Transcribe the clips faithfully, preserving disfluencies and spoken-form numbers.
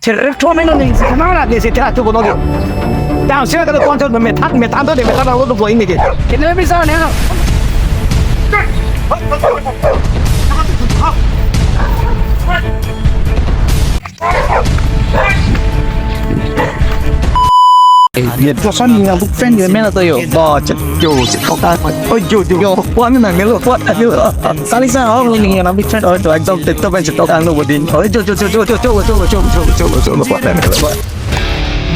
Cherek thua meno ni, mana ni si thera tu bono ke. Dam sira kada konser me than, me than to de, me than to bono ke. Kene bisa ne. Ye, to son ni nang big fan ye mena to yo. Ba, che, yo, che, to ka. Oi, yo, yo, yo. Wa ni nang melo, wa ni melo. Kali sa ho ni nang big fan, oi, to ekdom tip top, che, to ka no bodin. Oi, yo, yo, yo.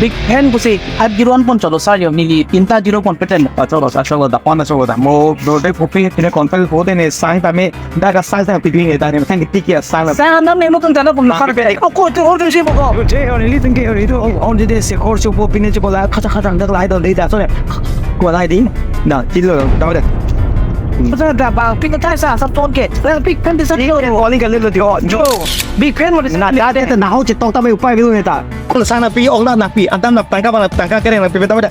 Big fan pusi, at zero one pon cholo sir yo, neli tinta zero pon peten. Acholo, acholo, da pon acholo da. Mo, do de kopi, pine kontak ko de ne sang tame. Dak asai sang piding e, dak ne sang tiki asai la. Sang nam ne mo tun tanda pun. Mak pe. O ko tu or tu si mo ko. Je or li tun ke or itu on de se kor chupo pine chupo la khacha khacha dak lai do de da so ne. Ko lai di. Na, ti lo da de. Sa da ba pin ta sa sa ton ke. Big fan de sa. Oli ka le lo di o. Jo. Big fan mo de. Na da de na ho che tok ta me upai bi lo ne ta. Ko sang na pi ong na na pi. Antam na tangka ba na tangka kereng na pi ta de.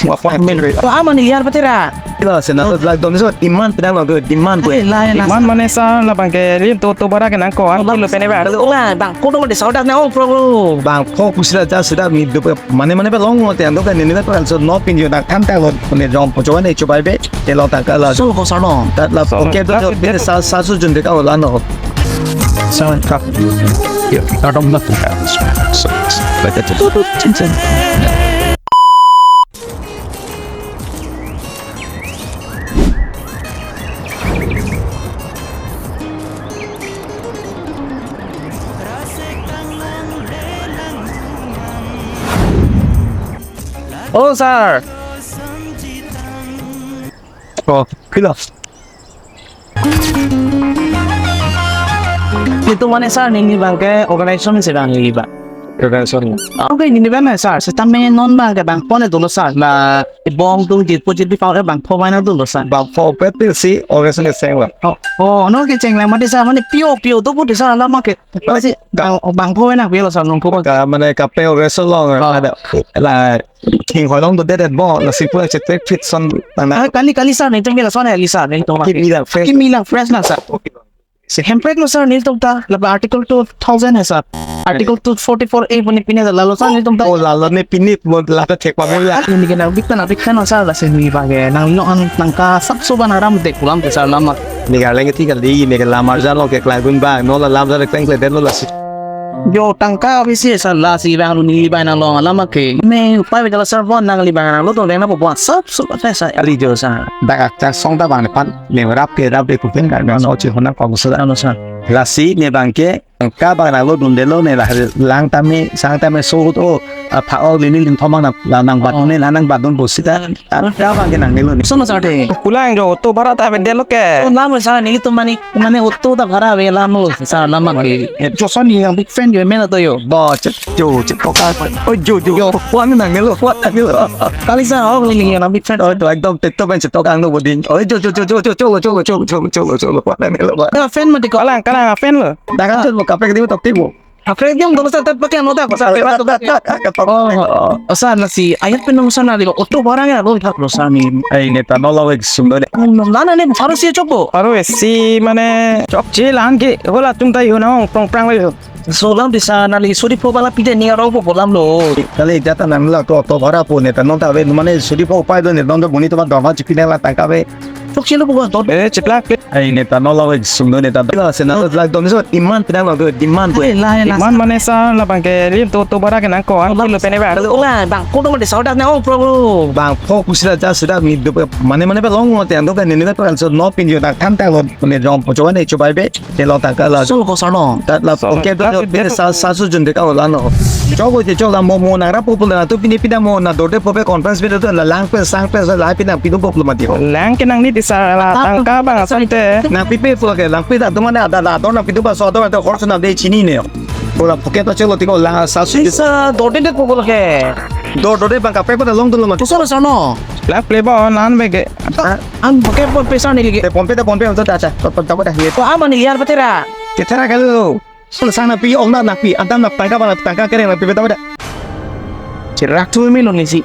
Wa fa men re. To ama ni yar patera. Ila se na la dom so demand pedang lo demand ko. Ai, la, la. Demand mane sa labang ke lim to to bara ke nang ko an lo pene ba. Ola bang ko dong de saudak na ong pro. Bang ko kusila ja sudah mi do mane mane ba long mo te ando ka ni ni ba so no pin yo dak tham ta lo ne jong po chuan ne chubai be te lo ta ka la. So ko sa no. Tat la. So, okay to that, that, sa sa su jun de ka la no. Sa ka. Yo, ta dom na tu ka. So, so, like that. Oh, sir. Oh, kilo. Itu mane sir, neli bang ke organization si bang neli bang. Organization. Okay, neli bang sir. Sitame non bang ke bangpon dolo sir. La bong tung jit po jit di pau bangpho bang dolo sir. Bangpho pet si organization seng la. Oh, oh, no ke cheng la mati sir, mane pio pio tu put sir la ma ke. Pasi bang bangpho na pio sir nong pho. Ka mane kape organization long. Oh. Ada la. King hoi long do det det bo, lasi pura chetek fit son tang na. Ah, kali, kali sir, nelitum ke lason hei sir, nelitum ke. Kimi lang fresh. Kimi lang fresh na sir. Si hemprek lo sir, nelitum ta, laba article two thousand hai sir. Article two forty-four A puni pini la lo sir, nelitum ta. Oh, la lo ne pini mo la ta thek pa mo la. Ini ke nang big fan, big fan sir, lasi ni bang ke nang lo an nang ka sab so ban aram dek pulang ke sir lama. Ni ka leng ti kali, ni ka lamar jan lo ke klai gun bang, no la lam jan kleng klai den lo lasi. Yo tangka bisi sir lasi bang lo ni bang nang long alam ke. Me upai bang la sir bon nangli bang nang lo tong deng na po bon sab so pa sir. Ali jo sir. Dak ak ta song ta bang ne pan ne rap ke rap de kupen kan no chi hona ko sir. Ano sir. Lasi ne bang ke tangka bang nang lo dun de lo ne la lang ta me sang ta me so hut o. Apha o lini lim thomang na la nang bat ne la nang bat dun bo sita. Tangka bang ke nang ne lo ne. Sono sir de. Kulang jo to bara ta be de lo ke. Sono mo sir nelitum mane Mane auto ta bhara ave la mo sir lama ke. Joson ni yang big fan yo mena to yo. Ba che yo che ko ka. Oi yo yo yo. Wa ni nang lo wa ni lo. Kali sir ho ni yang big fan oi to ekdom tip top en che tok ang lo bodin. Oi yo yo yo yo yo yo yo yo yo yo yo yo wa ni lo wa. Ka fan mati ko. Kalang kalang fan lo. Dakan tu mo kape di tok ti mo. Kaprek diam dolo sir tet pakai anota ko sir. Oh, oh, oh, sir lasi ayat pen sir na di auto barang ya lo thak lo sir ni. Ai ne ta no la wek sum do ne. Nana ne baru si chokbo. Baru si mane chok che lang ke hola tum ta yo na ong prong prang lo yo. So lam di sir neli suri po bala pide ni arong po lam lo. Kali jata nang la to to bara po ne ta non ta ve mane suri po pai do ne non do buni to ba dong ha chipi ne la tangka ve. Chok che lo po don. Eh, chiplak. Ai ne ta no la wek sum do ne ta. Ila se na la dom so demand pedang lo demand ko. Ai, la, la. Demand mane sir labang ke lim to to bara ke nang ko an lo pene ba. Ola bang ko dong de saudak na ong pro. Bang ko kusila ja sudah mi do mane mane ba long mo te ando ka ne ne ba so no pin yo dak tham ta lo ne jong po chuan ne chubai be te lo ta ka la. So ko sir no. Tat la. So, okay to that, that, sa sa su jun de ka la no. Chok ko je chok la mo mo nang rap po po la to pini pida mo na do de po pe conference pe to la lang pe sang pe la pina pidun po lo mati ho. Lang ke nang ni di sir la tangka bang asante. Nang pipe pulo ke lang pita tumane ada la don nang pitu ba so don to horse na de chini ne. Ko la pocket to chelo tiko la sa su. Sir, dorde de ko ke. Dor dorde bang kape ko long dolo ma. Tu solo sono. La play ba on an bege. An pocket po pesa ni lagi. Te pompe te pompe on to ta ta. To to to da ye. To ama ni yar patera. Ke tera kalu. Solo sang na pi ong na na pi. Antam na tangka ba na tangka kereng na pi beta beta. Cherak tu mi lo ni si.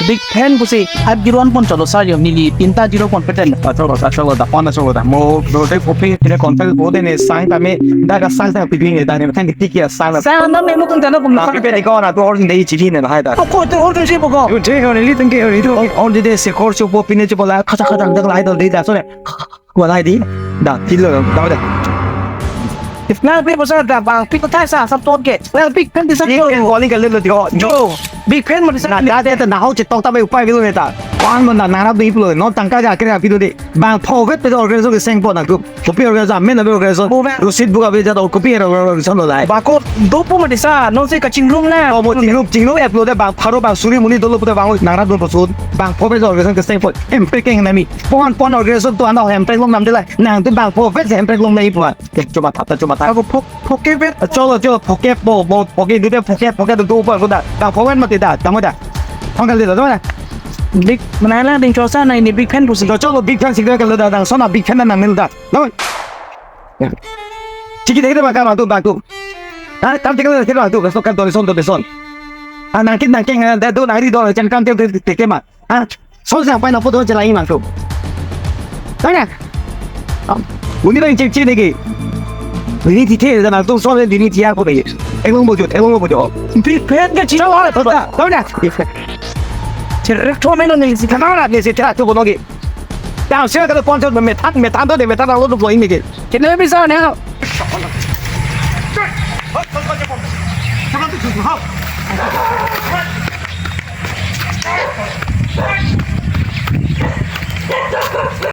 Big fan pusi, five zero one pon cholo sir yo, neli tinta zero pon peten. Acholo, acholo, da pon acholo da. Mo, mo de kopi, tine kontel bo de ne sang tame, da ka sang tame piping ne da ne thang tiki ya sang. Sang na me mo kung tano pun. Tapi pe ko na to or de chili ne hai da. Ko to or de si ko. Yo je ko ne li tang ke ri to. Or de se kor so po pine cho po la khacha khacha dang lai do de da so ne. Ko lai di. Da, tilo, da da. Nang pe bosa da bang, pe ko thai sa, sab ton ke. Nang big fan di sa. Ni ko ni ka le lo di ko. Jo. Big fan mo di sa. Na da de ta na hau chetok ta me upai bilo ne ta. Pan mo na na ra di plo. No tangka ja kre pi do de. Bang phovet pe organization keseng po nangtum. Kopi organization, amen abe organization. Phovet. Rosit buka be ja to kopi organization lo lai. Bako dopo mo di sa, non se kachingrum na. O mo chingrum, chingrum upload de bang pharo bang suri muni dolo pute bang nang ra dun posun. Bang phovet organization keseng po. Empe keng nami. Pon pon organization to ano hemprek long nam de lai. Nangtum bang phovet hemprek long nai puan. Ke, chuma thap ta, chuma thap. Ako phok, phoke bet. Cholo, cholo, phoke po, po, phoke dute, phoke, phoke dute upar ko da. Bang phovet mati da, tamo da. Hongkal de da, tamo da. Big, mana lang ding chosa na ini big fan pusi. Cholo, cholo, big fan sih kalau da, dang sona big fan nang nil da. Tamo. Ya. Chiki dei de bang kam tu, bang tu. Ha, kam tinggal de bang tu, so kam donation, donation. Ah, nangkit nangkeng da, do nangri do, chen kam te te te ma. Ha? Sonsang pai na photo chelai mang tu. Tanya. Uni bang cek cek lagi. Ini tithe dan nangtum son ini tia ko be. Elong bojo, elong bojo. Big fan ke chino. Tanya. Cherek thom eno ne si. Kamera ne si tera tu bonogi. Yang sila kata pon tu metan metan tu de metan lo tu flow ini ke. Kena bisa ne.